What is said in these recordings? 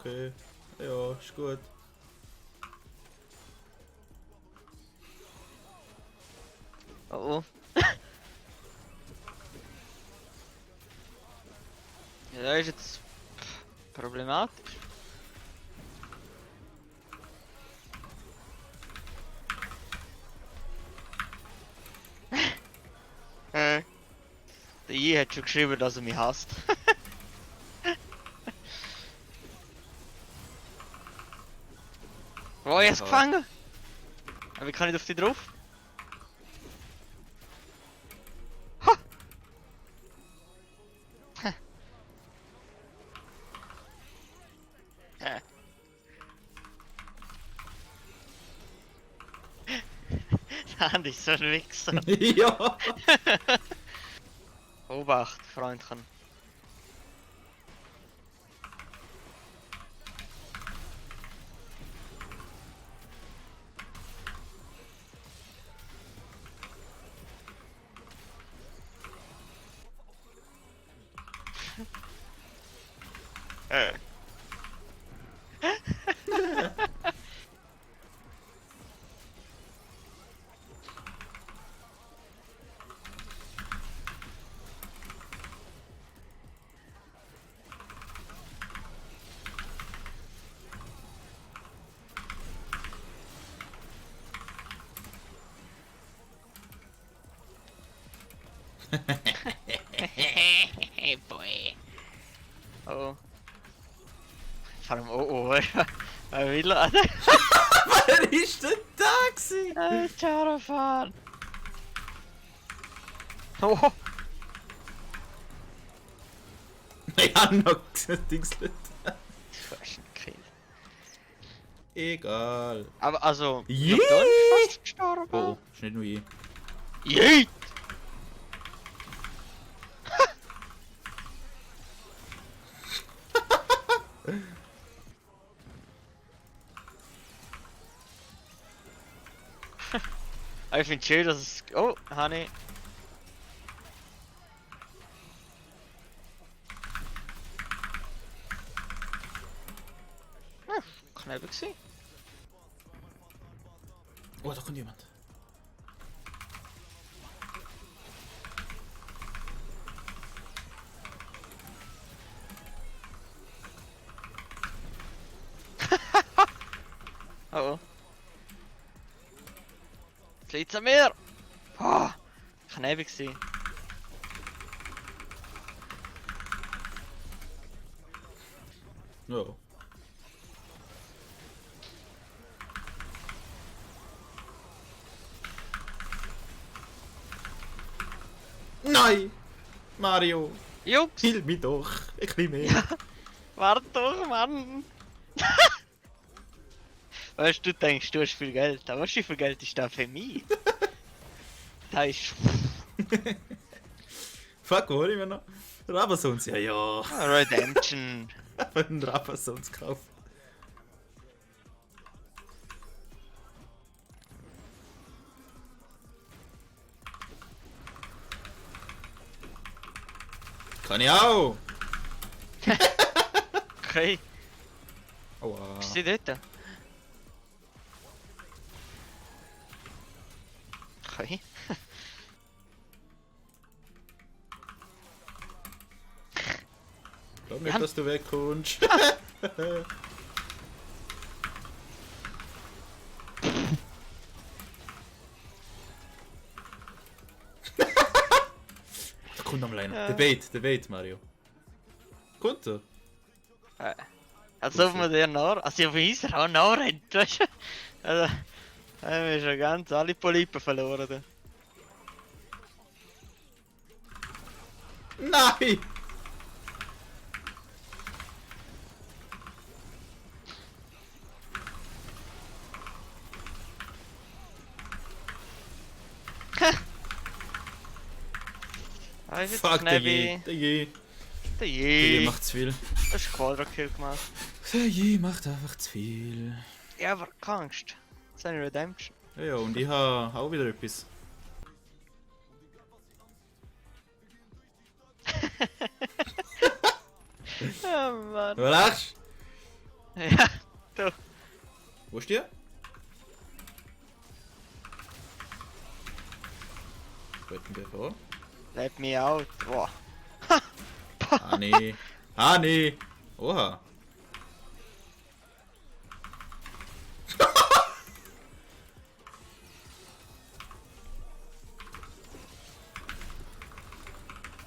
okay. Ja, ist gut. Oh oh. Ja, das ist jetzt problematisch. Der I hat schon geschrieben, dass er mich hasst. Oh, ich hab's Aha. gefangen! Aber wie kann ich auf die drauf? Ha! Andy ist so ein Wichser. Ja! Obacht, Freundchen. Boy. Oh. Vor allem oh. Wer will er? Wer ist denn da gewesen? Charafan. Oh. Ich hab noch Dings nicht. Fashion Kill. Egal. Aber also. Je! Da ist fast gestorben. Oh, ist nicht nur ich. Yeet! Aber ich finde schön, dass es. Oh, Honey. Knapp gewesen. Oh, da kommt jemand. Oh oh. Jetzt liegt's an mir! Oh, knapp gewesen. Oh. Nein! Mario! Jungs! Hilf mich doch! Ich will mehr! Ja, warte doch, Mann! Weißt du, denkst, du hast viel Geld, aber wie viel Geld ist da für mich? Da ist. Fuck, wo hol ich mir noch? Rabasons, ja, ja. Redemption. Einen Rabasons kaufen. Kann ich auch! Okay, Aua. bist du dort? Okay. Glaub nicht, Ja. dass du wegkommst. Da kommt am Liner. Ja. Der Bait, Mario. Kommt er? Als ob man der nach. Also, auf uns auch nachrennt, weißt du? Also, haben wir schon ganz alle Polypen verloren. Da. Nein! Also, Fuck, der Je. Der Der Je. Je macht zu viel. Das ist Quadra-Kill gemacht. Der Je macht einfach zu viel. Ja, aber keine Angst. Das ist eine Redemption. Ja, und ich habe auch wieder etwas. Oh Mann. Du lachst? Ja, du. Wo ist die? Wollten wir vor? Let me out. Boah. Hani. Hani. Oha.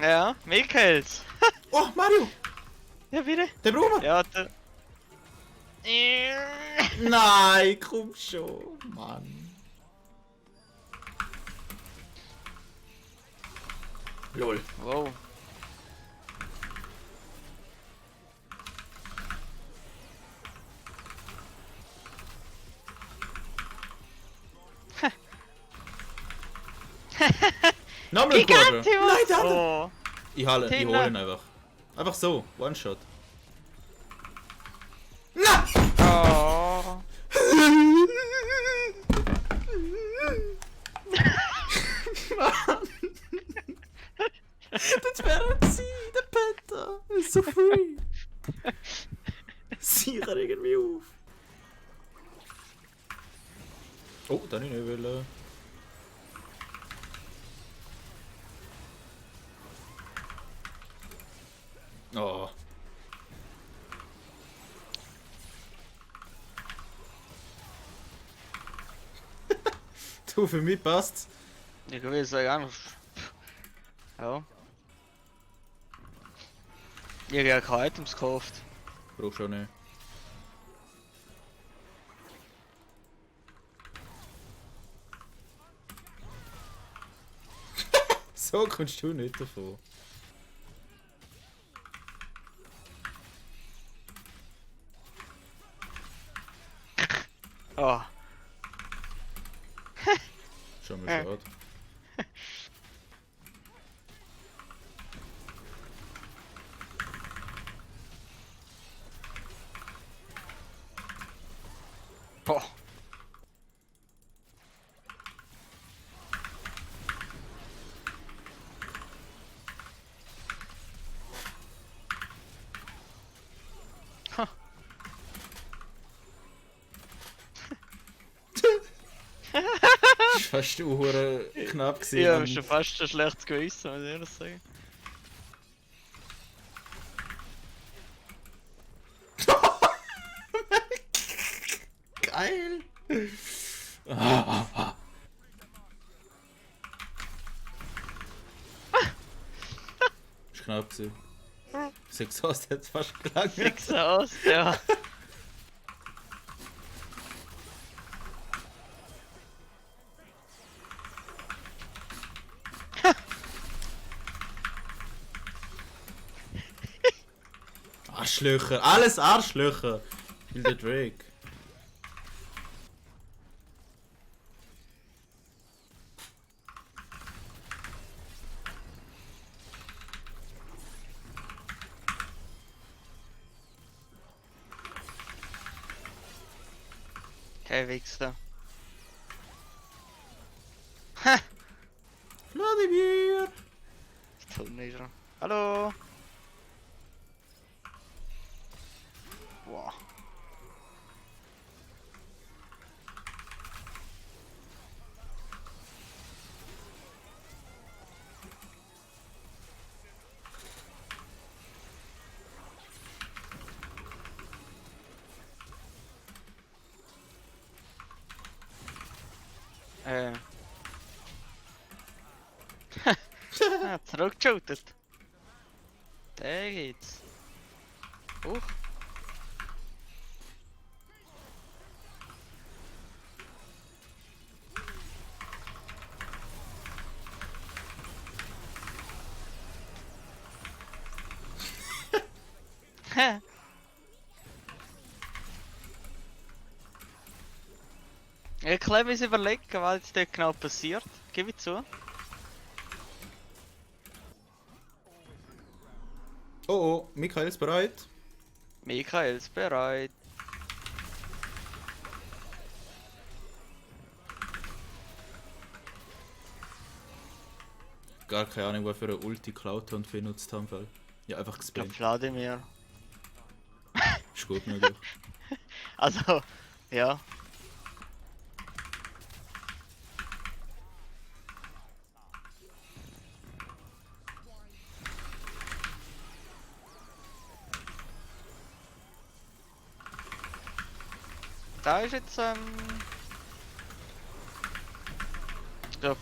Ja, Michaels. Oh, Mario. Ja, bitte. Der brauchen wir. Ja, du. Nein, komm schon. Mann. Lol. Wow. Nochmal ein Quadra. Gigantimus! Nein, da. Oh. Ich hole ihn einfach. Einfach so. One-Shot. Na! Oh. Das wäre sie, der Peter. Ist so free. Sicher irgendwie auf. Oh, da nicht wollen. Oh. Du, für mich passt's. Ich will sagen, ja. Ich habe ja keine Items gekauft. Brauchst du auch nicht. So kommst du nicht davon. Oh. Schon mal schade. Boah. Das war fast hure knapp gewesen. Ja, ist schon fast ein schlechtes Gewissen, muss ich ehrlich sagen. Geil! Ist knapp gewesen. 6 Host hat fast gelangt. Nix aus, ja. Arschlöcher, alles Arschlöcher! Ich will den Drake. Kein Wichser. Vladimir! Ich tu nicht schon. Hallo! Boah. Zurückgeschaltet. Der geht's. Huch. Ich kann mir überlegen, was jetzt dort genau passiert. Gebe ich zu. Oh oh, Michael ist bereit. Michael ist bereit. Gar keine Ahnung, was für eine Ulti Cloudhunt benutzt haben. Ja, einfach Ich glaube gespammt. Vladimir. Ist gut möglich. Also, ja. Da ist jetzt, ja,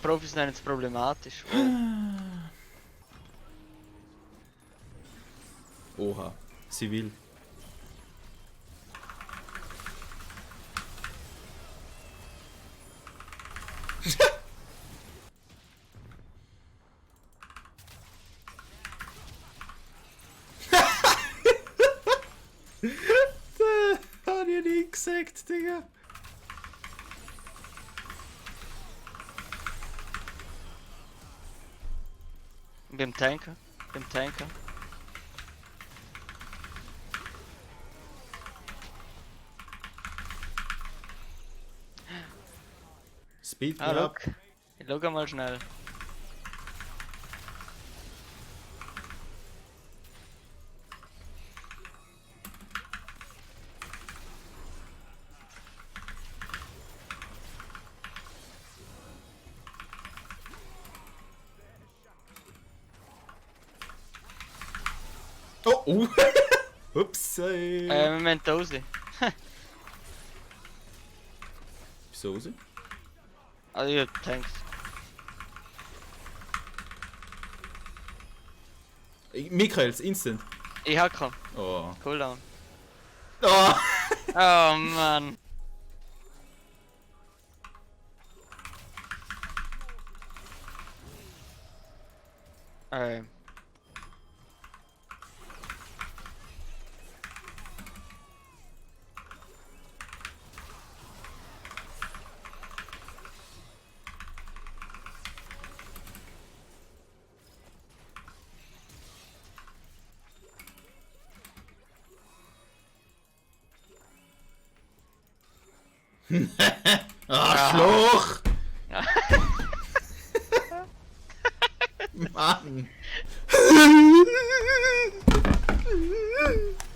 Profis nennen es problematisch. Oha, zivil. Hab ich nie gesagt, Digga. Beim Tanker. Beim Tanker. Speed Ah, Grab. look. Ich schau mal schnell. Oh, Ups, ey. Wir müssen da raus. Wieso raus? Also, ich hab Tanks. Michaels, instant. Ich hab keinen. Oh. Cooldown. Oh. Oh Mann. Ähm. Arschloch! Mann!